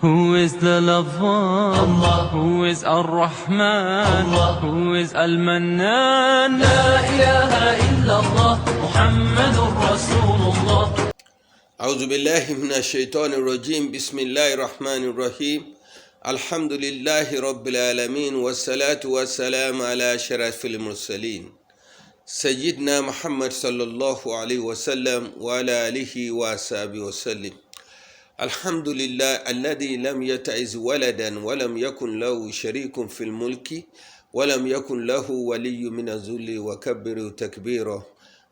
Who is the lover? Allah. Who is Ar-Rahman? Allah. Who is Al-Mannan? لا إله إلا الله محمد رسول الله. أعوذ بالله من الشيطان الرجيم. بسم الله الرحمن الرحيم. الحمد لله رب العالمين، والصلاة والسلام على أشرف المرسلين، سيدنا محمد صلى الله عليه وسلم وعلى آله وأصحابه وسلم. الحمد لله الذي لم يتخذ ولدا ولم يكن له شريك في الملك ولم يكن له ولي من الذل وكبره تكبيرا.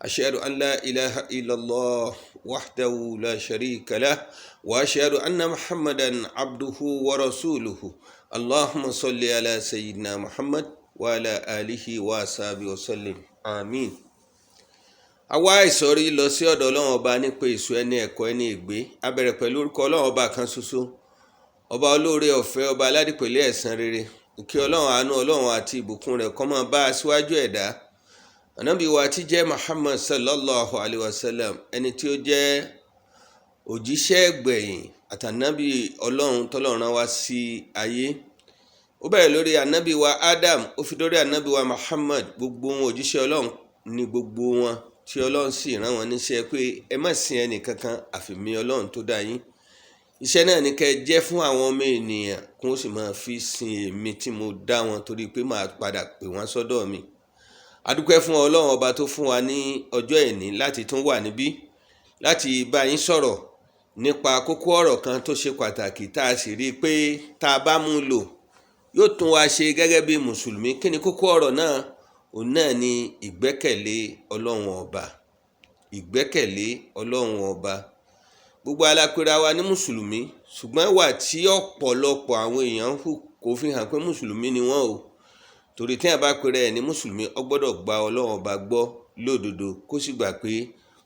أشهد أن لا إله إلا الله وحده لا شريك له، وأشهد أن محمدا عبده ورسوله. اللهم صل على سيدنا محمد وعلى آله وصحبه وسلم، آمين. Àwa ìsọ̀rí lọ sí ọ̀dọ̀ Ọlọ́run Ọba nípa èso ẹni ẹ̀kọ́ ẹni ègbé. A bẹ̀rẹ̀ pẹ̀lú orúkọ Ọlọ́run Ọba kan ṣoṣo, Ọba olóore ọ̀fẹ́, Ọba aládìpẹ̀lẹ́ ẹ̀san rere. Ìkẹ́ Ọlọ́run, àánú Ọlọ́run àti ìbùkún rẹ̀ kó máa bá aṣíwájú ẹ̀dá, Ànábì wa tí jẹ́ Muhammad sallallahu alayhi wa sallam, ẹni tí ó jẹ́ òjíṣẹ́ gbẹ̀yìn àtànábì Ọlọ́run tọ́lọ́run rán wá sí ayé. Ó bẹ̀rẹ̀ lórí Ànábì wa Adam, ó fi dórí Ànábì wa Muhammad. Gbogbo wọn òjíṣẹ́ Ọlọ́run ní gbogbo wọn, tí Ọlọ́run sì rán wọn níṣẹ́ pé ẹ má sin ẹnì kankan àfi mi Ọlọ́run tó dá yín. Iṣẹ́ náà ní kẹ́ ẹ jẹ́ fún àwọn ọmọ ènìyàn, kó sì máa fi sin èmi tí mo dá wọn, torí pé màá padà pè wọ́n sọ́dọ̀ mi. A dúpẹ́ fún Ọlọ́run Ọba tó fún wa ní ọjọ́ ìní láti tún wà níbí láti bá yín sọ̀rọ̀ nípa kókó ọ̀rọ̀ kan tó ṣe pàtàkì, tá a sì rí i pé tá a bá mú lò, yóò tún wa ṣe gẹ́gẹ́ bí mùsùlùmí. Kí ni kókó ọ̀rọ̀ náà? Òun náà ni ìgbẹ́kẹ̀lé Ọlọ́run Ọba. Ìgbẹ́kẹ̀lé Ọlọ́run Ọba. Gbogbo alápẹ̀rẹ̀ wa ní mùsùlùmí, ṣùgbọ́n ìwà tí ọ̀pọ̀lọpọ̀ àwọn èèyàn ń hù kò fi hàn pé mùsùlùmí ni wọ́n o, torí tí èèyàn bá pera ẹ̀ ní mùsùlùmí, ó gbọ́dọ̀ gba Ọlọ́run Ọba gbọ́ lódodo, kó sì gbà pé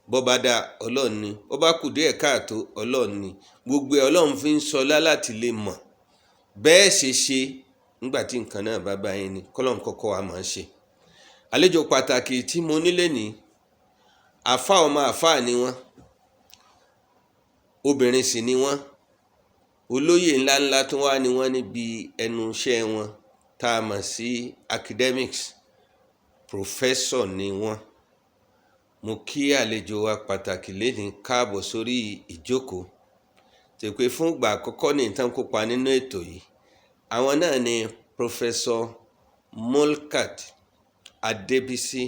bó bá dáa, Ọlọ́run ni, bó bá kù díẹ̀ káàtó, Ọlọ́run ni. Gbogbo ẹ̀, Ọlọ́run fi ń sọlá láti lè mọ̀ bẹ́ẹ̀ ṣe ṣe nígbà tí nǹkan náà bá bá yín ni. Kọ́lọ́run kọ́kọ́ wa máa ń ṣe. Àlejò pàtàkì tí mo nílé ní, àfa ọmọ àfa ni wọ́n, obìnrin sì ni wọ́n, olóyè ńláńlá tó wá ní wọ́n níbi ẹnu iṣẹ́ wọn tá a mọ̀ sí academics, professor ni wọ́n. Mo kí àlejò wa pàtàkì lénìí káàbọ̀ sórí ìjókòó tèpé fún ìgbà àkọ́kọ́ ní ìtàn kópa nínú ètò yìí. Àwọn náà ni Professor Mulkat Adebisi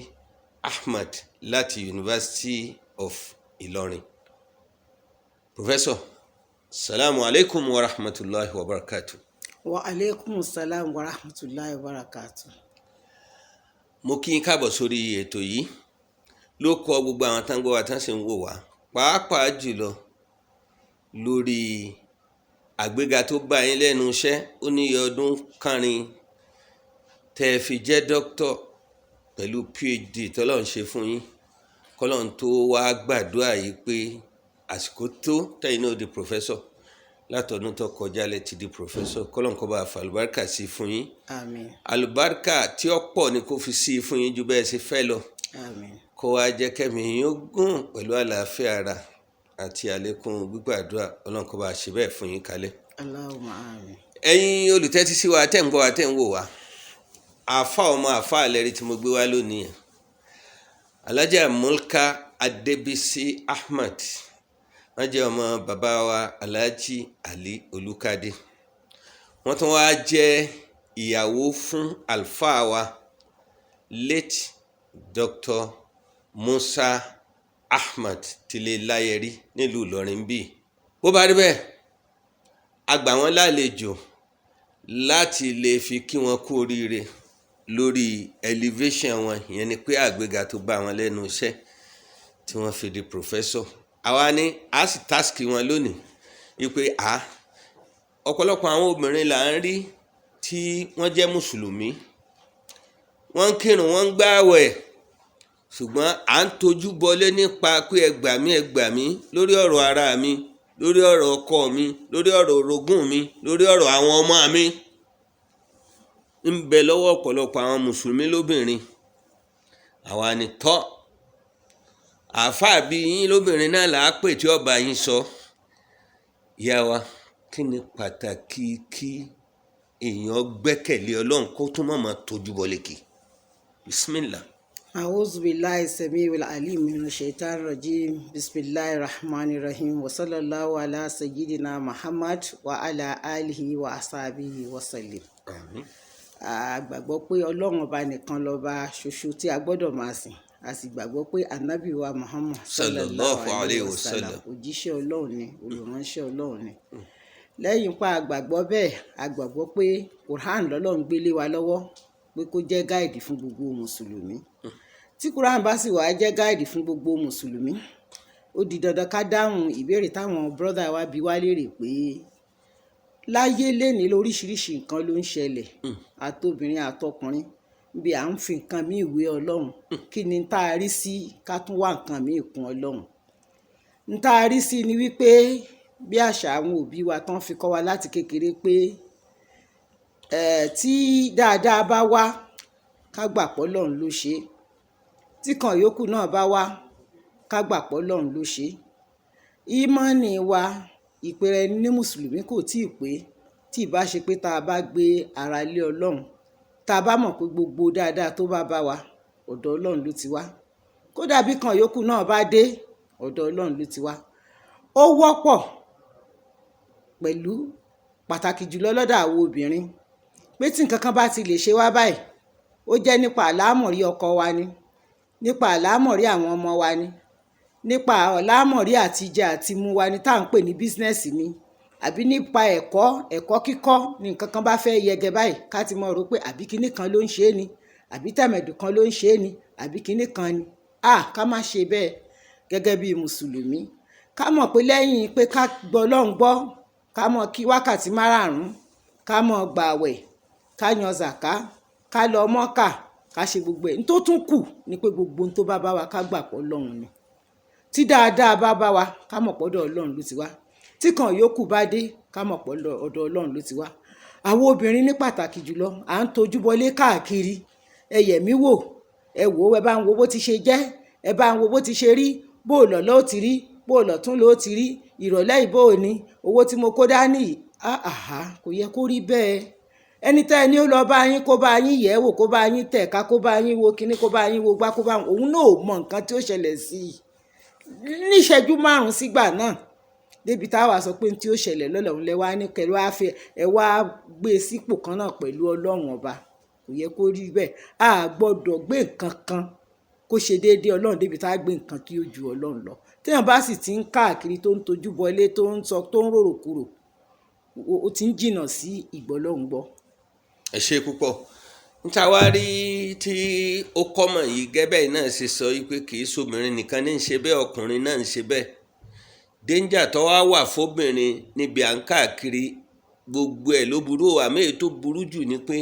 Ahmad láti University of Ìlọrin. Professor, salamu alaikum wa rahmatulahi wa barakatu. Wa aleykum salam wa rahmatulahi wa barakatu. Mo kí n káàbọ̀ sórí ètò yìí ló kọ gbogbo àwọn tán gbọ́ wa, tán sì ń wò wá, pàápàá jùlọ lórí àgbéga tó bá yín lẹ́nu iṣẹ́. Ó ní iye ọdún kẹrin tẹ́ ẹ fi jẹ́ dókítọ̀ pẹ̀lú PhD tọ́lọ́run ṣe fún yín, kọ́lọ́run tó wá gbàdúrà yìí pé àsìkò tó tẹ̀yin náà di professor. Látọdún tó kọjá lẹ ti di professor. Kọ́lọ́run kó bá fa àlùbáríkà sí fún yín. Àmín. Àlùbáríkà tí ó pọ̀ ni kó fi sí fún yín ju bẹ́ẹ̀ ṣe fẹ́ lọ. Àmín. Kó wá jẹ́ kẹ́mi yín ó gùn pẹ̀lú àlàáfíà ara àti àlékún gbígbàdúrà. Ọlọ́run kó bá ṣe bẹ́ẹ̀ fún yín kalẹ̀. Allahumma àmín. Ẹ̀yin olùtẹ́tí sí wa, tẹ́ ń gbọ́ wa, tẹ́ ń wò wá, àfa ọmọ àfa àlẹ́rí tí mo gbé wá lónìí yẹn, Alhaja Mulka Adébísí Ahmad, wọ́n jẹ́ ọmọ bàbá wa Alhaji Ali Olùkádé. Wọ́n tún wá jẹ́ ìyàwó fún àlùfáà wa, late Dr. Musa Ahmad tilé Láyẹrí nílùú Ìlọrin bíi. Bó bá rí bẹ́ẹ̀, a gbà wọ́n lálejò láti lè fi kí wọn kú oríire lórí elevation wọn, ìyẹn ni pé àgbéga tó bá wọn lẹ́nu iṣẹ́ tí wọ́n fi di professor. Àwa ní a sì task wọn lónìí wípé a ọ̀pọ̀lọpọ̀ àwọn obìnrin là ń rí tí wọ́n jẹ́ mùsùlùmí, wọ́n ń kírun, wọ́n ń gbààwẹ̀, ṣùgbọ́n à ń tojú bọlé nípa pé ẹ gbà mí, ẹ gbà mí lórí ọ̀rọ̀ ara mi, lórí ọ̀rọ̀ ọkọ mi, lórí ọ̀rọ̀ orogún mi, lórí ọ̀rọ̀ àwọn ọmọ mi. Ń bẹ lọ́wọ́ ọ̀pọ̀lọpọ̀ àwọn mùsùlùmí lóbìnrin. Àwa ni tọ́ àáfàá bíi yín lóbìnrin náà là á pè tí ọba yín sọ. Ìyá wa, kí Kí ni pàtàkì kí èèyàn gbẹ́kẹ̀lé Ọlọ́run kó tún má máa tójú bọlé kì? Bismillah. أعوذ بالله السميع العليم من الشيطان الرجيم بسم الله الرحمن الرحيم وصلى الله على سيدنا محمد وعلى آله وأصحابه وسلم. Àmín. A gbàgbọ́ pé Ọlọ́run ọba nìkan lọ́ba ṣoṣo tí a gbọ́dọ̀ máa sìn. A sì gbàgbọ́ pé ànábì wa Muhammad Sallallahu alayhi wa sallam. òjíṣẹ́ Ọlọ́run ni, olùránṣẹ́ Ọlọ́run ni. Lẹ́yìn pa a gbàgbọ́ bẹ́ẹ̀, a gbàgbọ́ pé Quran lọ́lọ́run gbé lé wa lọ́wọ́ pé kó jẹ́ gáìdì fún gbogbo mùsùlùmí. Tí Quran bá sì wá jẹ́ gáìdì fún gbogbo mùsùlùmí, ó di dandan ká dáhùn ìbéèrè táwọn brọ́dà wa bi wá léèrè pé láyé lénìí lóríṣiríṣi nǹkan ló ń ṣẹlẹ̀, àtobìnrin àtọkùnrin, bí à ń fi nǹkan míì wé Ọlọ́run. Kí ni tá a rí sí ká tún wá nǹkan míì kún Ọlọ́run? N tá a rí sí ni wípé bí àṣà àwọn òbí wa tán fi kọ́ wa láti kékeré pé tí dáadáa bá wá, ká gbà pé Ọlọ́run ló ṣe é. Tí kan yòókù náà bá wá, ká gbà pé Ọlọ́run ló ṣe é. Ìmánì wa, ìpera ẹni ní mùsùlùmí kò tíì pé tí ì bá ṣe pé tá a bá gbé ara lé Ọlọ́run, tá a bá mọ̀ pé gbogbo dáadáa tó bá bá wa, ọ̀dọ̀ Ọlọ́run ló ti wá. Kódà bí kan yòókù náà bá dé, ọ̀dọ̀ Ọlọ́run ló ti wá. Ó wọ́pọ̀ pẹ̀lú pàtàkì jùlọ lọ́dọ̀ àwọn obìnrin pé tí nǹkan kan bá ti lè ṣe wá báyìí, ó jẹ́ nípa àlámọ̀rí ọkọ wa ni, nípa àlámọ̀rí àwọn ọmọ wa ni, nípa àlámọ̀rí àtijẹ àti mu wa ni tá à ń pè ní bísínẹ́sì ni, àbí nípa ẹ̀kọ́, ẹ̀kọ́ kíkọ́ ni nǹkan kan bá fẹ́ yẹgẹ báyìí, ká ti mọ̀ rò pé àbí kinní kan ló ń ṣe é ni, àbí tẹ̀mẹ̀dù kan ló ń ṣe é ni, àbí kinní kan ni. À, ká má ṣe bẹ́ẹ̀ gẹ́gẹ́ bí mùsùlùmí. Ká mọ̀ pé lẹ́yìn pé ká gbọ́ Ọlọ́run gbọ́, ká mọ̀ kí wákàtí márààrún, ká mọ̀ gbààwẹ̀, ká yan zàká, ká lọ mọ́kà, ká ṣe gbogbo ẹ̀. N tó tún kù ni pé gbogbo ohun tó bá bá wa ká gbà pé Ọlọ́run ni. Tí dáadáa bá bá wa, ká mọ̀ pé ọ̀dọ̀ Ọlọ́run ló ti wá. Tí kan yòókù bá dé, ká mọ̀ pé ọ̀dọ̀ Ọlọ́run ló ti wá. Àwọn obìnrin ní pàtàkì jùlọ, à ń tojú bọlé káàkiri. Ẹ yẹ̀ mí wò, ẹ wò ó, ẹ bá ń wo bó ti ṣe jẹ́, ẹ bá ń wo bó ti ṣe rí, bó lọ̀lọ́ ó ti rí, bó lọ̀tún ló ti rí, ìrọ̀lẹ́ ìbò ni, owó tí mo kó dání yìí, àhá, kò yẹ kó rí bẹ́ẹ̀. Ẹni tẹ́ ẹ ní ó lọ bá yín, kó bá yín yẹ̀ wò, kó bá yín tẹ̀ka, kó bá yín wo kíní, kó bá yín wo gbá, kó bá òun náà ò mọ nǹkan tí ó ṣẹlẹ̀ sí i níṣẹ́jú márùn-ún sígbà náà. Débi tá a wá sọ pé ohun tí ó ṣẹlẹ̀ lọ́la òun lẹ wá ní kẹ́ ẹ wá fi ẹ wá gbé e sípò kan náà pẹ̀lú Ọlọ́run ọba. Kò yẹ kó rí bẹ́ẹ̀. A gbọ́dọ̀ gbé nǹkan kan kó ṣe déédéé Ọlọ́run débi tá a gbé nǹkan tí ó ju Ọlọ́run lọ. Téèyàn bá sì ti ń káàkiri tó ń tojú bọlé, tó ń sọ, tó ń rorò kúrò, ó ti ń jìnnà sí ìgbọ́lọ́hun gbọ́. Ẹ ṣe púpọ̀. Níta wá rí tí ó kọ́mọ̀ yìí gẹ́gẹ́ náà ṣe sọ wípé kì í ṣobìnrin nìkan ní ń ṣe bẹ́ẹ̀, ọkùnrin náà ń ṣe bẹ́ẹ̀. Danger tó wá wà fóbìnrin níbi à ń káàkiri gbogbo ẹ̀ ló burú o, àmọ́ èyí tó burú jù ni pé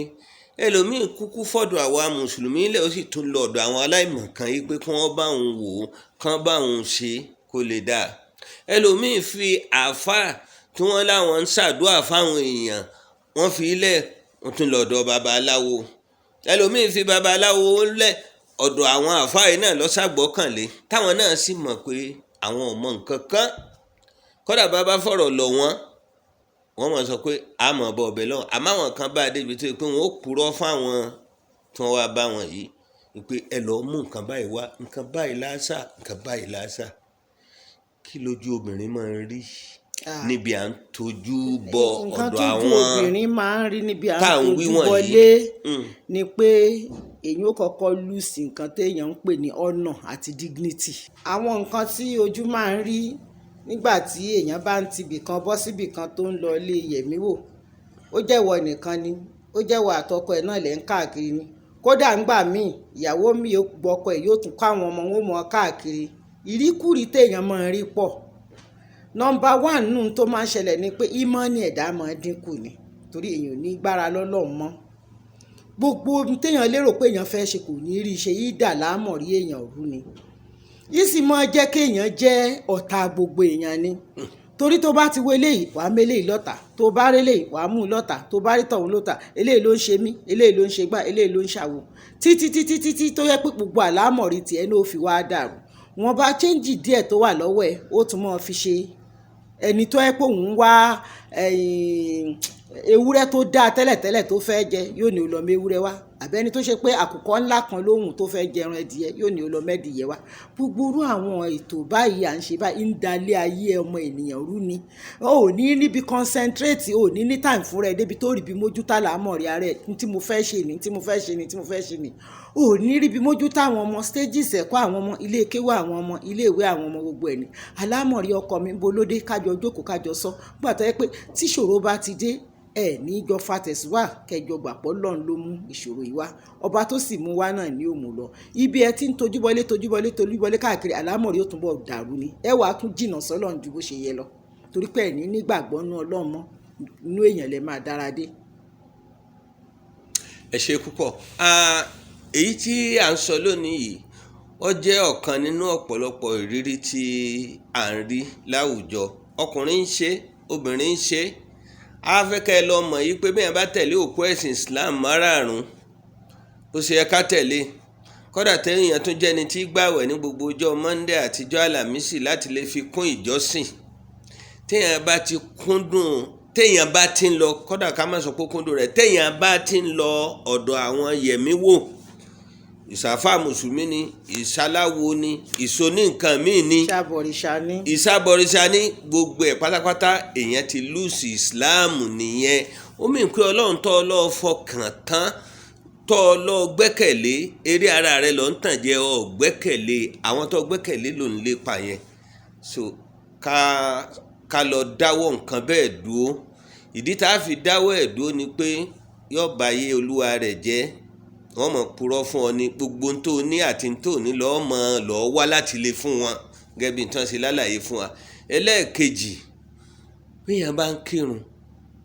ẹlòmíì kúkú fọ̀dọ̀ àwa mùsùlùmí lẹ̀, ó sì tún lọ ọ̀dọ̀ àwọn aláìmọ̀kan yìí pé kí wọ́n bá òun wò ó, kán bá òun ṣe kó lè dáa. Ẹlòmíì fi àáfàá tí wọ́n láwọn ń ṣàdúrà fáwọn èèyàn, wọ́n fi lẹ̀, wọ́n tún lọ ọ̀dọ̀ babaláwo. Ẹlòmíì fi babaláwo lẹ̀, ọ̀dọ̀ àwọn àáfàá yìí náà lọ ṣàgbọ́kànlé, táwọn náà sì mọ̀ pé àwọn ò mọ nǹkan kan. Kódà bá bá fọ̀rọ̀ lọ̀ wọ́n, wọ́n mọ̀ sọ pé a mọ̀ bọ̀ ọbẹ̀ lọ́wọ́. Àmọ́ àwọn kan bá a débi tó yẹ pé wọ́n ó purọ́ fáwọn tí wọ́n wá bá wọn yìí pé ẹ lọ́ọ́ mú nǹkan báyìí wá, nǹkan báyìí lásà, nǹkan báyìí lásà. Kí lójú obìnrin máa ń rí níbi à ń tojú bọ Nǹkan ọ̀dọ̀ tójú àwọn obìnrin máa ń rí níbi à ń tá à ń wí tojú wọ̀nyí? bọlé ni pé èyí ó kọ́kọ́ lùsì nǹkan téèyàn ń pè ní honour àti dignity. Àwọn nǹkan tí ojú máa ń rí nígbà tí èèyàn bá ń tibì kan bọ́ síbì kan tó ń lọ ilé yẹ̀mí wò, ó jẹ́wọ́ nìkan ni, ó jẹ́wọ́ àtọkọ ẹ̀ náà lẹ́ ń káàkiri ni. Kódà ńgbà míì, ìyàwó mi yóò gbọ́kọ ẹ̀, yóò tún kó àwọn ọmọ wọn mọ́ káàkiri. Ìríkúrìí téèyàn máa ń rí pọ̀. Nọ́mbà one nù tó máa ń ṣẹlẹ̀ ni pé ìmánì ẹ̀dá máa ń dínkù ni, torí èèyàn ò ní gbára lọ́lọ́run mọ́. Gbogbo ohun téèyàn lérò pé èèyàn fẹ́ ṣe kò ní rí ṣe, yí dà lámọ̀rí èèyàn rú ni. Yí sì máa jẹ́ kéèyàn jẹ́ ọ̀tá gbogbo èèyàn ni. Torí tó bá ti wo eléyìí, wàá mú eléyìí lọ́tà. Tó bá rí eléyìí, wàá mú un lọ́tà. Tó bá rí tọ̀hún lọ́tà, eléyìí ló ń ṣe mí, eléyìí ló ń ṣe gbá, eléyìí ló ń ṣàwo. Títí, títí, títí tó yẹ pé gbogbo àlámọ̀rí tiẹ̀ ló fi wá dàrú. Wọ́n bá change díẹ̀ tó wà lọ́wọ́ ẹ, ó tún máa fi ṣe Ẹni tó yẹ pé òun wá ewúrẹ́ tó dáa tẹ́lẹ̀tẹ́lẹ̀ tó fẹ́ jẹ, yóò ní ó lọ méwúrẹ́ wá. Àbí ẹni tó ṣe pé àkùkọ ńlá kan lóhùn tó fẹ́ jẹran ẹdìyẹ, yóò ní ó lọ mẹ́dìyẹ wá. Gbogbo irú àwọn ètò báyìí à ń ṣe báyìí ń dalé ayé ọmọ ènìyàn rú ni. O ò ní níbi concentrate, o ò ní ní time fúnra ẹ débi tó rí bí mójútó àlámọ̀rí ara ẹ, ní tí mo fẹ́ ṣe ni, tí mo fẹ́ ṣe ni, tí mo fẹ́ ṣe ni. O ò ní rí bí mójútó àwọn ọmọ, stages ẹ̀kọ́ àwọn ọmọ, ilé kéwú àwọn ọmọ, ilé ìwé àwọn ọmọ, gbogbo ẹ̀ ni. Àlámọ̀rí ọkọ mi ń bo lóde, kájọ jókòó kájọ sọ. Nígbà tó jẹ́ pé tí ìṣòro bá ti dé, ẹ ní jọ fa tẹ̀síwá kẹjọ gbà pé Ọlọ́run ló mú ìṣòro yìí wá. Ọba tó sì mú wá náà ni ó mú lọ. Ibi ẹ ti ń tojúbọlé, tojúbọlé, tojúbọlé káàkiri, àlámọ̀rí ó túnbọ̀ dàrú ni. Ẹ wàá tún jìnnà sọ́lọ́run ju bó ṣe yẹ lọ. Torí pé ẹ ní nígbàgbọ́ nínú Ọlọ́run mọ́, inú èèyàn lẹ máa dára dé. Ẹ ṣe púpọ̀. Èyí tí à ń sọ lónìí yìí, ó jẹ́ ọ̀kan nínú ọ̀pọ̀lọpọ̀ ìrírí tí à ń rí láwùjọ. Ọkùnrin ń ṣe, obìnrin ń ṣe. A fẹ́ kẹ́ ẹ lọ mọ̀ yìí pé bí èèyàn bá tẹ̀lé òpó ẹ̀sìn Islam márààrún, ó ṣe yẹ ká tẹ̀lé. Kódà téèyàn tún jẹ́ ẹni tí gbàwẹ̀ ní gbogbo ọjọ́ Monday àti ọjọ́ Àlàmísì láti lè fi kún ìjọsìn. Téèyàn bá ti kúndùn, téèyàn bá ti ń lọ, kódà ká má sọ pé kúndùn rẹ̀, téèyàn bá ti ń lọ ọ̀dọ̀ àwọn yẹ̀mí wò, ìsàfà mùsùlùmí ni, ìsaláwo ni, ìsoní nǹkan míì ni, ìsàbọ̀rìṣà ni, ìsàbọ̀rìṣà ni, gbogbo ẹ̀ pátápátá èèyàn ti lùsì Islam nìyẹn. Ó mì pé Ọlọ́run tó lọ́ọ́ fọkàn tán, tó lọ́ọ́ gbẹ́kẹ̀lé, eré ara rẹ̀ ló ń tàn jẹ, ọ gbẹ́kẹ̀lé, àwọn tó gbẹ́kẹ̀lé ló ń lépa yẹn. So ká lọ dáwọ́ nǹkan bẹ́ẹ̀ dúró. Ìdí tá a fi dáwọ́ ẹ̀ dúró ni pé yóò bá ayé olúwa rẹ̀ jẹ́. Wọ́n mọ̀ purọ́ fún ọ ní gbogbo ohun tó ní àti tó ní lọ́ọ́ mọ̀ lọ́ọ́ wá láti lè fún wọn gẹ́gẹ́ bí nǹkan ṣe lálàyé fún wa. Ẹlẹ́ẹ̀kejì, bí èèyàn bá ń kírun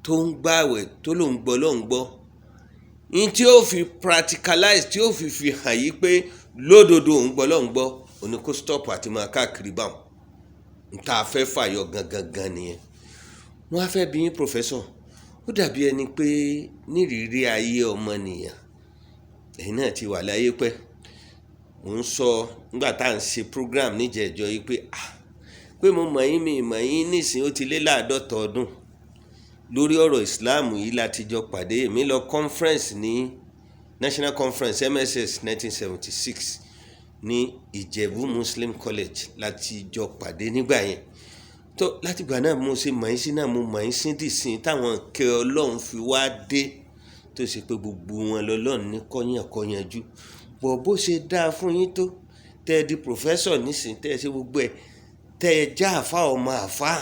tó ń gbààwẹ̀ tó lòún gbọ́ lòún gbọ́, ní tí ó fi practicalize, tí ó fi hàn yí pé lódodo òun gbọ́ lòún gbọ́, òní kó stop àti máa káàkiri báwọn. N ta fẹ́ fàyọ gangan gan nìyẹn. Wọ́n á fẹ́ bi yín, professor, ó dàbí ẹni pé nírìírí ayé ọmọnìyàn, ẹ̀yin náà ti wà láyé pẹ́. Mò ń sọ nígbà tá à ń ṣe program níjẹ̀ẹ́jọ́ yìí pé, pé mo mọ̀ yín, mi mọ̀ yín nísìnyí, ó ti lé láàdọ́ta ọdún. Lórí ọ̀rọ̀ Islam yìí láti jọ pàdé. Èmi lọ conference ní National Conference MSS 1976 ní Ìjẹ̀bú Muslim College láti jọ pàdé nígbà yẹn. Tó látìgbà náà mo ṣe mọ̀ yín sí náà, mo mọ̀ yín sí dìsín táwọn ìkẹ́ Ọlọ́run fi wá dé, tó ṣe pé gbogbo wọn lọ́lọ́run ní kọ́yàn kọ́yanjú. Bọ̀ bó ṣe dáa fún yín tó, tẹ́ ẹ di professor nísìnyí, tẹ́ ẹ ṣe gbogbo ẹ̀, tẹ́ ẹ já àfá ọmọ àfá.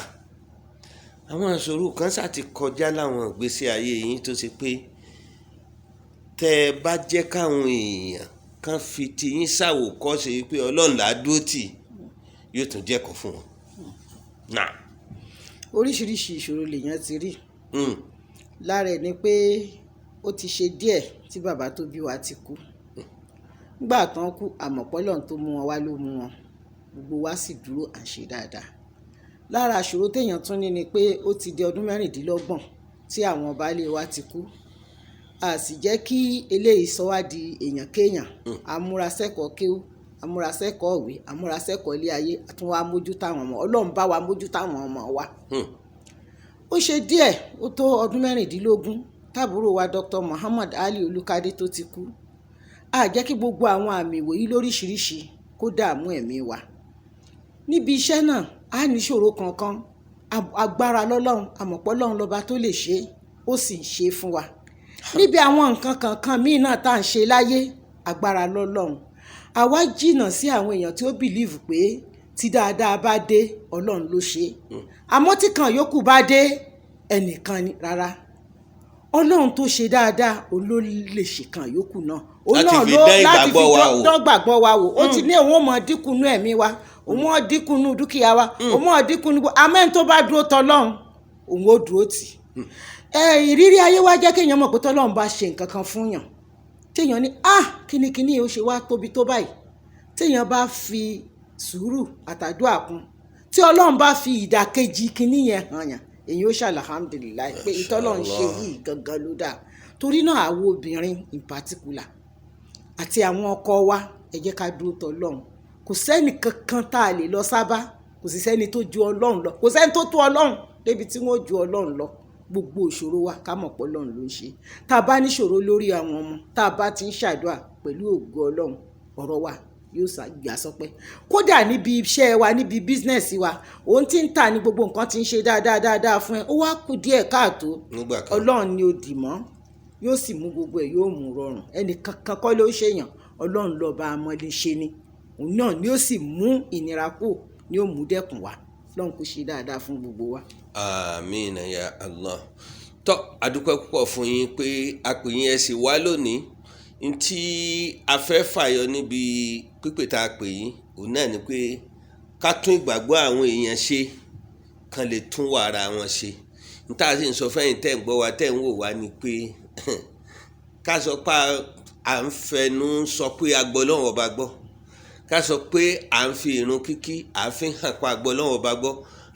Àwọn ìṣòro kan ṣà ti kọjá láwọn ìgbésí ayé yín tó ṣe pé tẹ́ ẹ bá jẹ́ káwọn èèyàn kan fi ti yín ṣàwòkọ́ṣe pé Ọlọ́run là á dúró tì, yóò tún jẹ́kọ̀ọ́ fún wọn. Náà. Oríṣiríṣi ìṣòro lèèyàn ti rí. Lára ẹ̀ ni pé ó ti ṣe díẹ̀ tí bàbá tó bí wa ti kú. Nígbà tán kú, àmọ́ pé Ọlọ́run tó mú wọn wá ló mú wọn. Gbogbo wa sì dúró à ń ṣe dáadáa. Lára ìṣòro téèyàn tún ní ni pé ó ti di ọdún 26 tí àwọn baálé wa ti kú. A sì jẹ́ kí eléyìí sọ wá di èèyàn kéèyàn. A múra sẹ́kọ̀ọ́ kéwú, a múra sẹ́kọ̀ọ́ ìwé, a múra sẹ́kọ̀ọ́ ilé ayé, a tún wá mójútó àwọn ọmọ. Ọlọ́run bá wa mójútó àwọn ọmọ wa. Ó ṣe díẹ̀, ó tó ọdún 16 tábúrò wa Dr. Muhammad Ali Olúkadé tó ti kú. A jẹ́ kí gbogbo àwọn àmì ìwòyí lóríṣiríṣi kó dààmú ẹ̀mí wa. Níbi iṣẹ́ náà, a ní ìṣòro kankan, agbára lọ́lọ́run, àmọ́ pé Ọlọ́run lọ́ba tó lè ṣe é, ó sì ń ṣe é fún wa. Níbi àwọn nǹkan kankan míì náà tá à ń ṣe láyé, agbára lọ́lọ́run. Àwa jìnnà sí àwọn èèyàn tí ó believe pé tí dáadáa bá dé, Ọlọ́run ló ṣe é. Àmọ́ tí kan yòókù bá dé, ẹnìkan ni rárá. Ọlọ́run tó ṣe dáadáa, òun ló lè ṣe kan yòókù náà. Òun Láti náà fi ló dán láti fi ìgbàgbọ́ wa wò. dán ìgbàgbọ́ wa wò. Ó ti ní òun ó mọ dínkù nú ẹ̀mí wa, òun ó dínkù nú dúkìá wa, òun ó dínkù nú gbogbo. Àmọ́ ẹni tó bá dúró tọlọ́run, òun ó dúró tì. Ìrírí ayé wa jẹ́ kéèyàn mọ̀ pé tọ́lọ́run bá ṣe nǹkan kan fún yàn, téèyàn ní, kínníkínní ó ṣe wá tóbi tó báyìí. Téèyàn bá fi sùúrù àtàdúà kún, tí Ọlọ́run bá fi ìdàkejì kínní yẹn hàn yàn, èyí ó ṣàlà alhamdulillah pé ìtọ́lọ́run ṣe yìí gangan ló dáa. Torí náà àwọn obìnrin in particular àti àwọn ọkọ wa, ẹ jẹ́ ká dúró tọlọ́run. Kò sẹ́ni kankan tá a lè lọ sábà Kò sì sẹ́ni tó ju Ọlọ́run lọ, kò sẹ́ni tó tó Ọlọ́run débi tí wọ́n ju Ọlọ́run lọ. Gbogbo ìṣòro wa, ká mọ̀ pé Ọlọ́run ló ń ṣe. Tá a bá níṣòro lórí àwọn ọmọ, tá a bá ti ń ṣàdúrà pẹ̀lú ògo Ọlọ́run, ọ̀rọ̀ wa yóò gbà sọpẹ́. Kódà níbi iṣẹ́ wa, níbi business wa, òun ti ń tà ní gbogbo nǹkan ti ń ṣe dáadáa dáadáa fún ẹ, ó wá kù díẹ̀ káàtó, Nígbà kan. Ọlọ́run ni ó dì mọ́, yóò sì mú gbogbo ẹ̀, yóò mú rọrùn. Ẹnì kankan kọ́ ló ṣèyàn, Ọlọ́run lọ́ba amọ̀lẹ̀ ṣe ni, òun náà ni ó sì mú ìnira kù, ni ó mú dẹ́kun wá. Ọlọ́run kò ṣe dáadáa fún gbogbo wa. Àmín ya Allah. Tọ́, adúpẹ́ púpọ̀ fún yín pé a pè yín, ẹ sì wá lónìí. Ntí a fẹ́ fàyọ níbi pípè tá a pè yín, òun náà ni pé ká tún ìgbàgbọ́ àwọn èèyàn ṣe, kan lè tún wà ara wọn ṣe. N tá a sì ń sọ fẹ́yìn tẹ́ ń gbọ́ wa, tẹ́ ń wò wá, ni pé ká sọ pé à ń fẹnu sọ pé a gbọ́ Ọlọ́run Ọba gbọ́, ká sọ pé à ń fi ìrun kíkí à fi hàn pa gbọ́ Ọlọ́run Ọba gbọ́,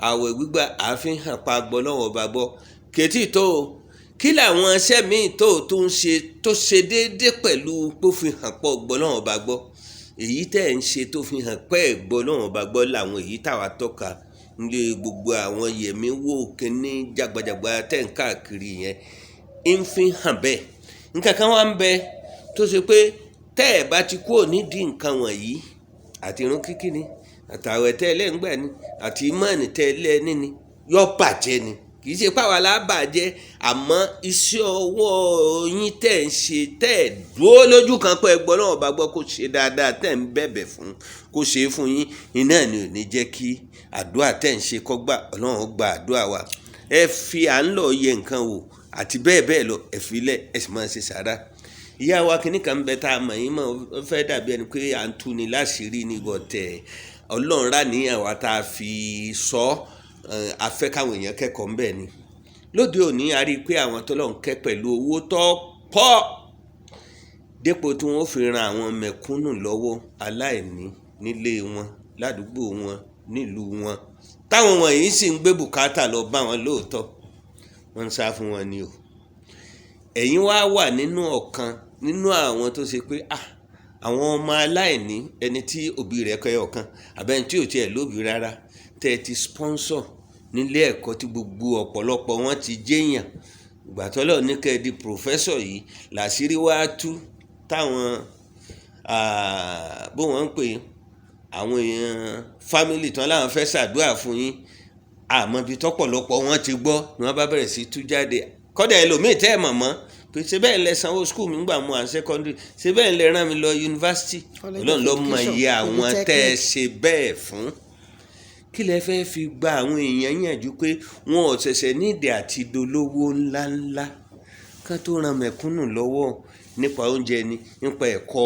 àwẹ̀ gbígbà à fi hàn pa gbọ́ Ọlọ́run Ọba gbọ́, kètì tó o. Kí làwọn iṣẹ́ míì tó o tó ń ṣe tó ṣe déédé pẹ̀lú pé ó fi hàn pọ̀ gbọ́ Ọlọ́run Ọba gbọ́? Èyí tẹ́ ẹ̀ ń ṣe tó fi hàn pẹ́ ẹ̀ gbọ́ Ọlọ́run Ọba gbọ́ làwọn èyí táwa tọ́ka nílé gbogbo àwọn yẹ̀mí wò kíní jagbajagba tẹ́ ń káàkiri yẹn ń fi hàn bẹ́ẹ̀. Nǹkan kan wá ń bẹ tó ṣe pé tẹ́ ẹ̀ bá ti kúrò nídìí nǹkan wọ̀nyí, àti irun kíkí ni, àtàwẹ̀ tẹ́ ẹ lẹ́ǹgbà ni, àti ìmọ̀ọ́nì tẹ́ ẹ lẹ́ni ni, yọ bàjẹ́ ni. Kì í ṣe páwa la bàjẹ́, àmọ́ iṣẹ́ ọwọ́ yín tẹ́ ẹ̀ ń ṣe, tẹ́ ẹ̀ dúró lójú kan pé ẹ gbọ́ Ọlọ́run Ọba gbọ́, kó ṣe dáadáa tẹ́ ẹ̀ ń bẹ̀bẹ̀ fún kó ṣe é fún yín, iná ni ò ní jẹ́ kí àdúrà tẹ́ ẹ̀ ń ṣe kó gbà. Ọlọ́run ó gba àdúrà wa. Ẹ fi à ń lọ yẹ nǹkan wò àti bẹ́ẹ̀ bẹ́ẹ̀ lọ, ẹ fi lẹ̀, ẹ sì máa ṣe sàrà. Ìyá wa, kìnnì kan ń bẹ tá a mọ̀ yín mọ̀, ó fẹ́ dàbí ẹni pé à ń tú ni láṣìírí ní bọ̀tẹ̀. Ọlọ́run rà níyàn wa tá a fi sọ ọ́, a fẹ́ káwọn èèyàn kẹ́kọ̀ọ́ ń bẹ̀ ni. Lóde òní, a rí i pé àwọn tọ́lọ́run kẹ́ pẹ̀lú owó tó pọ̀ dépò tí wọ́n fi ran àwọn mẹ̀kúnnù lọ́wọ́, aláìní nílé wọn, ládùúgbò wọn, nílùú wọn, táwọn wọ̀nyí sì ń gbé bùkátà lọ bá wọn lóòótọ́, wọ́n ń sá fún wọn ni o. Ẹ̀yin wá wà nínú ọ̀kan nínú àwọn tó ṣe pé àwọn ọmọ aláìní, ẹni tí òbí rẹ̀ kẹ́ ọ̀kan àbẹ́ni tí ò tiẹ̀ lóbi rárá, tẹ́ ẹ ti sponsor nílé ẹ̀kọ́ tí gbogbo ọ̀pọ̀lọpọ̀ wọn ti jẹ́yàn. Ìgbà tọ́lọ̀ ní kẹ́ ẹ di professor yìí, làṣírí wá tú táwọn, bó wọ́n ń pè àwọn èèyàn family tán láwọn fẹ́ ṣàdúrà fún yín, àmọ́ ibi tọ́pọ̀lọpọ̀ wọn ti gbọ́ ni wọ́n bá bẹ̀rẹ̀ sí tú jáde. Kọ́dà ẹlòmíì tẹ́ ẹ̀ mọ̀ mọ́ pé ṣe bẹ́ẹ̀ lẹ sanwó school mi ńgbà mo à ń secondary, ṣe bẹ́ẹ̀ lẹ rán mi lọ yunifásitì. College Ọlọ́run of ló mọ Education, iye àwọn tẹ́ ẹ Polytechnic. ṣe bẹ́ẹ̀ fún. Kí lẹ fẹ́ fi gba àwọn èèyàn yànjú pé wọn ò ṣẹ̀ṣẹ̀ nídìí àti dolówó ńláńlá kán tó ran mẹ̀kúnnù lọ́wọ́ nípa oúnjẹ ni, nípa ẹ̀kọ́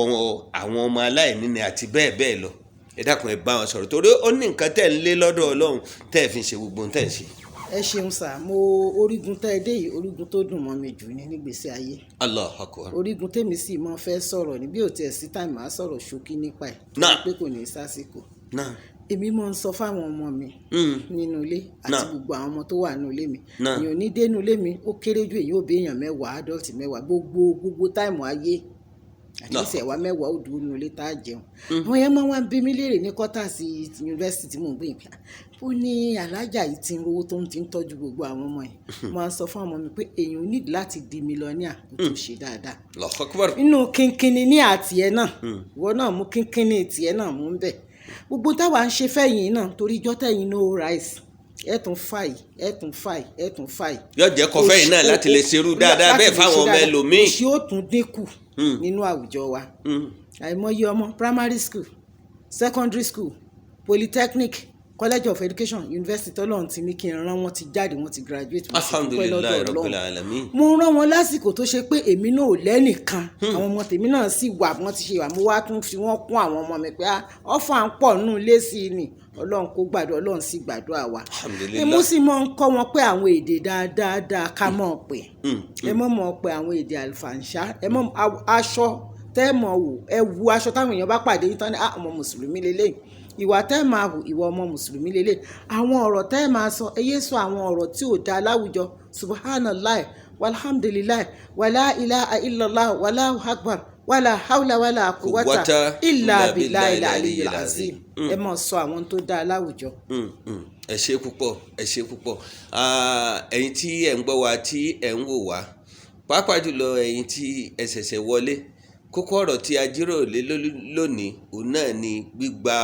àwọn ọmọ aláìní ni, àti bẹ́ẹ̀ bẹ́ẹ̀ lọ? Ẹ dákun, ẹ bá wọn sọ̀rọ̀, torí ó ní nǹkan tẹ̀ ń lé lọ́dọ̀ Ọlọ́run tẹ́ ẹ fi ń ṣe gbogbo ohun tẹ́ ẹ ń ṣe. Ẹ ṣeun sà. Mo orígun tẹ́ ẹ dé yìí, orígun tó dùn mọ́ mi jù ní nígbèésí ayé. Allah akbar. Orígun tèmi sì máa fẹ́ sọ̀rọ̀ ní bí ò tiẹ̀ sí time, máa sọ̀rọ̀ ṣókí nípa ẹ̀, Náà. torí pé kò ní í sásìkò. Náà. Èmi máa ń sọ fáwọn ọmọ mi nínú ilé àti gbogbo àwọn ọmọ tó wà nínú ilé mi. Náà. Èèyàn ní dénú ilé mi, ó kéré jù èyí ò bí èèyàn 10, adult 10, gbogbo gbogbo time ayé àti Náà. ìṣẹ̀wá 10 ó dúró nínú ilé tá a jẹun. Àwọn yẹn máa wá ń bí mi léèrè ní kọ́tà sí yunifásitì tí mò ń gbé yìí, ó ní alájà yìí ti ń rówó tó ń ti ń tọ́jú gbogbo àwọn ọmọ yìí. Mo máa ń sọ fún àwọn ọmọ mi pé èèyàn ò nídìí láti di millionaire kó tó ṣe dáadáa. Allahu akbar. Inú kínkínní ní àtìẹ náà, ìwọ náà mú kínkínní tiẹ̀ náà mú ń bẹ̀. Gbogbo táwa ń ṣe fẹ́yìn náà, torí ijọ́ tẹ̀yìn no rice, ẹ̀ tún fàì, ẹ̀ tún fàì, ẹ̀ tún fàì. Yóò jẹ́ kọfẹ́ yìí náà láti lè ṣerú dáadáa láti bẹ́ẹ̀ lè fáwọn ṣe ọmọ dáadáa. ẹlòmíì. Òṣì ó tún dínkù nínú àwùjọ wa. Àìmọye ọmọ primary school, secondary school, polytechnic, college of education, university tọ́lọ́run ti ní kí n rán wọn ti jáde, wọn ti graduate, mo sì dúpẹ́ Alhamdulillahi lọ́dọ̀ rabbil Ọlọ́run. alamin. Mo rán wọn lásìkò tó ṣe pé èmi náà ò lẹ́nìkan, àwọn ọmọ tèmi náà sì wà, wọ́n ti ṣe wà. Mo wá tún fi wọ́n kún àwọn ọmọ mi pé ọ̀fà ń pọ̀ nínú ilé sí i ni. Ọlọ́run kó gbàdúrà, Ọlọ́run sì gbàdúrà wa. Alhamdulillah. Èmi sì máa ń kọ́ wọn pé àwọn èdè dáadáa ká mọ̀ pé ẹ mọ̀ mọ̀ pé àwọn èdè àlùfàǹṣá, ẹ mọ̀ aṣọ tẹ́ mọ̀ wò, ẹ wu aṣọ táwọn èèyàn bá pàdé yín tán ní, "Ah, ọmọ mùsùlùmí lélẹ́yìí." Ìwà tẹ́ máa hù, ìwà ọmọ mùsùlùmí lélẹ̀. Àwọn ọ̀rọ̀ tẹ́ máa sọ, ẹ yé sọ àwọn ọ̀rọ̀ tí ò dáa láwùjọ. Subhanallah, walhamdulillah, wàlá ilaha illallah, wàlá akbar. Wàlà haúlà wàlà quwwata Quwwata illa illa billahi billahi aliyyil al-aliyyil azim. azim. Ẹ máa sọ àwọn tó dáa láwùjọ. Ẹ ṣé púpọ̀, ẹ ṣé púpọ̀. Ẹ̀yin tí ẹ̀ ń gbọ́ wa, tí ẹ̀ ń wò wá, pàápàá jùlọ ẹ̀yin tí ẹ ṣẹ̀ṣẹ̀ wọlé, kókó ọ̀rọ̀ tí a jíròrò lé lónìí òun náà ni gbígba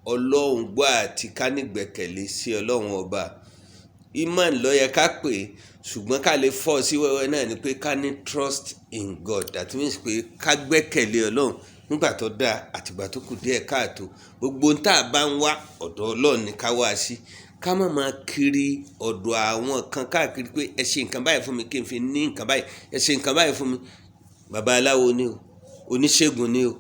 Ọlọ́run gbọ́ àti ká nígbẹ́kẹ̀lé sí Ọlọ́run ọba. Iman ló yẹ ká pè é, ṣùgbọ́n ká lè fọ́ sí wẹ́wẹ́ náà ni pé ká ní trust in God. That means pé ká gbẹ́kẹ̀lé Ọlọ́run nígbà tó dáa àtìgbà tó kù díẹ̀ káàtó. Gbogbo ohun tá a bá ń wá, ọ̀dọ̀ Ọlọ́run ni ká wá sí, ká má máa kiri ọ̀dọ̀ àwọn kan káàkiri pé ẹ ṣe nǹkan báyìí fún mi kí n fi ní nǹkan báyìí, ẹ ṣe nǹkan báyìí fún mi. Babaláwo ni o, oníṣègùn ni o,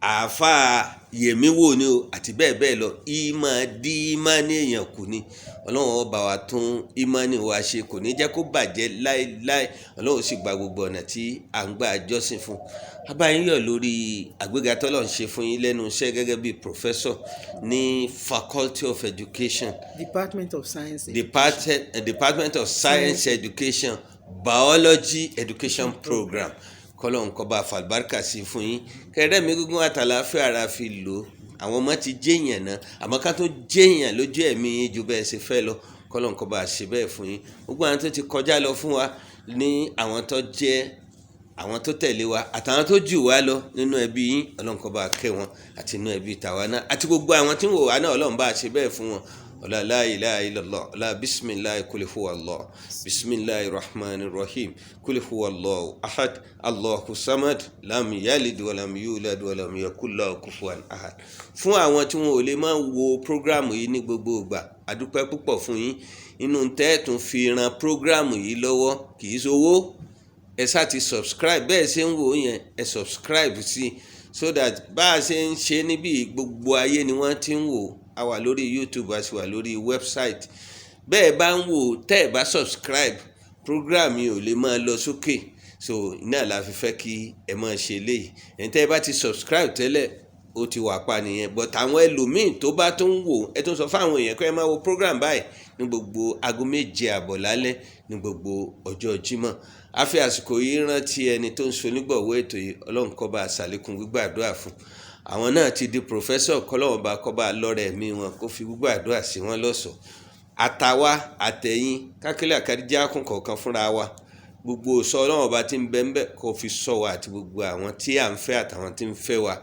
àáfàá yèmíwò ni o, àti bẹ́ẹ̀ bẹ́ẹ̀ lọ. Ìmọ̀ dí ìmánì èèyàn kù ni. Ọlọ́run ọba wa tún ìmánì wa ṣe, kò ní jẹ́ kó bàjẹ́ láéláé. Ọlọ́run sì gba gbogbo ọ̀nà tí à ń gbà jọ́sìn fún. Abáyín yọ̀ lórí àgbéga tọ́lọ́run ṣe fún yín lẹ́nu iṣẹ́ gẹ́gẹ́ bí professor ní Faculty of Education, Department of Science. Department of Science Education, Biology Education Program. Kọ́lọ́n kó bá fàlùbáríkà sí fún yín, kẹrẹ́ mi gígùn àtàlàáfíà ara fi lò ó. Àwọn ọmọ ti jẹ́yàn náà, àmọ́ ká tó jẹ́yàn lójú ẹ̀mí yín ju bẹ́ẹ̀ ṣe fẹ́ lọ. Kọ́lọ́n kó bá ṣe bẹ́ẹ̀ fún yín. Gbogbo àwọn tó ti kọjá lọ fún wa ní àwọn tó jẹ́ àwọn tó tẹ̀lé wa àtàwọn tó jù wá lọ nínú ẹbí yín, Ọlọ́run kó bá kẹ́ wọn àti inú ẹbí tàwa náà àti gbogbo àwọn tí ń wò wá náà, Ọlọ́run bá ṣe bẹ́ẹ̀ fún wọn. Ọlá la ilaha illallah, ọlá bisimilahi kul huwa Allah, bisimilahi rahman rahim, kul huwa Allahu ahad, Allahu samad, lam yalid walam yulad walam yakul lahu kufuwan ahad. Fún àwọn tí wọn ò lè máa wo prógráàmù yìí ní gbogbo ìgbà, àdúpẹ́ púpọ̀ fún yín. Inú tẹ́ẹ̀tún fi ran prógráàmù yìí lọ́wọ́ kì í ṣowó. Ẹ ṣáà ti subscribe bẹ́ẹ̀ ṣe ń wò ó yẹn, ẹ subscribe sí so that bá a ṣe ń ṣe níbí, gbogbo ayé ni wọ́n ti ń wò. A wà lórí YouTube, a sì wà lórí website. Bẹ́ẹ̀ bá ń wò, tẹ́ ẹ bá subscribe, program yìí ò lè máa lọ sókè. So iná la fi fẹ́ kí ẹ máa ṣe léyìí. Ẹ̀yin tẹ́ ẹ bá ti subscribe tẹ́lẹ̀, ó ti wà pa nìyẹn, but àwọn ẹlòmíì tó bá tún ń wò, ẹ tún sọ fáwọn èèyàn pé ẹ máa wo program báyìí ní gbogbo aago 7:30 lálẹ́ ní gbogbo ọjọ́ Jímọ̀. A fi àsìkò yìí rántí ẹni tó ń ṣonígbọ̀wọ́ ètò yìí. Ọlọ́run kó bá a ṣàlékún gbígbàdúrà fún àwọn náà ti di professor. Kọ́lọ́run bá kó bá lọ́rẹ̀ ẹ̀mí wọn, kó fi gbígbàdúrà sí wọn lọ́sọ̀ọ́, àtàwa àtẹ̀yìn kákílẹ̀ àkàdíjà kún kọ̀ọ̀kan fúnra wa. Gbogbo sọ Ọlọ́run ọba tí ń bẹ ń bẹ kó fi sọ wa àti gbogbo àwọn tí à ń fẹ́ àtàwọn tí ń fẹ́ wa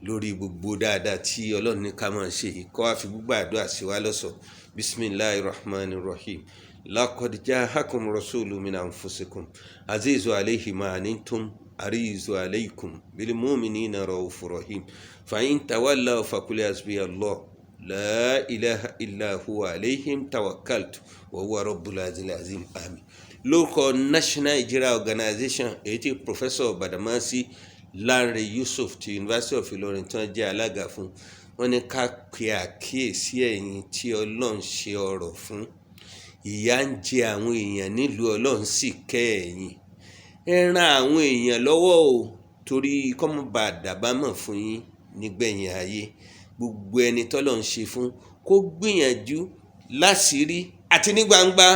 lórí gbogbo dáadáa tí Ọlọ́run ní ká máa ṣe yìí, kó wá fi gbogbo àdúrà sí wa lọ́sọ̀ọ́. Bisimilahi rahman rahim. Laqad jahakum rasulu min anfusikum azizu alayhi ma anittum arizu alaykum bil mu'minina ra'ufu rahim. Fa in tawallaw faqul hasbiya Allah la ilaha illa huwa alayhim tawakkaltu wa huwa rabbul azim. Amin. Lórúkọ National Hijrah Organization, èyí tí Professor Badamasi Lanre Yusuf ti University of Ilorin tí wọ́n jẹ́ alága fún wọn, ní ká pe àkíyèsí ẹ̀yin tí Ọlọ́run ṣe ọrọ̀ fún. Ìyà ń jẹ àwọn èèyàn nílùú, Ọlọ́run sì kẹ́ ẹ̀yin. Ẹ ran àwọn èèyàn lọ́wọ́ o, torí kọ́mọba dàbámọ̀ fún yín nígbẹ̀yìn ayé. Gbogbo ẹni tọ́lọ́run ṣe fún, kó gbìyànjú láṣìírí àti ní gbangba,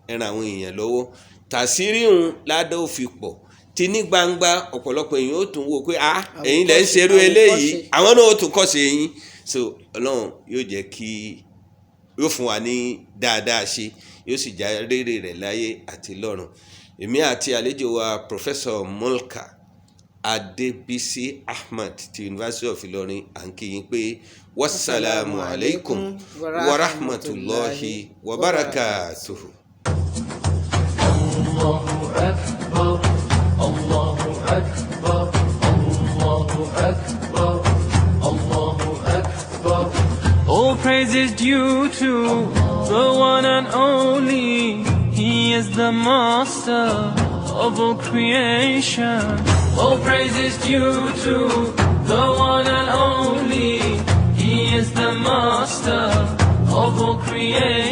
ẹ ran àwọn èèyàn lọ́wọ́. Tàṣírí ń ládàá ò fi pọ̀ tí ní gbangba, ọ̀pọ̀lọpọ̀ èèyàn ó tún wò pé ah, ẹ̀yin lẹ́ ń ṣerú eléyìí, àwọn náà ó tún kọ́ sí ẹ̀yin. So Ọlọ́run yóò jẹ́ kí yóò fún wa ní dáadáa ṣe, yóò sì já rere rẹ̀ láyé àti lọ́run. Èmi àti àlejò wa, Professor Mulka Adébísí Ahmad ti University of Ilorin, à ń kí yín pé wasalaamu alaykum wa rahmatulahi wa barakatuhu. Allahu akbar, Allahu akbar, Allahu akbar, Allahu akbar. All praise is due to the one and only. He is the master of all creation. All praise is due to the one and only. He is the master of all creation.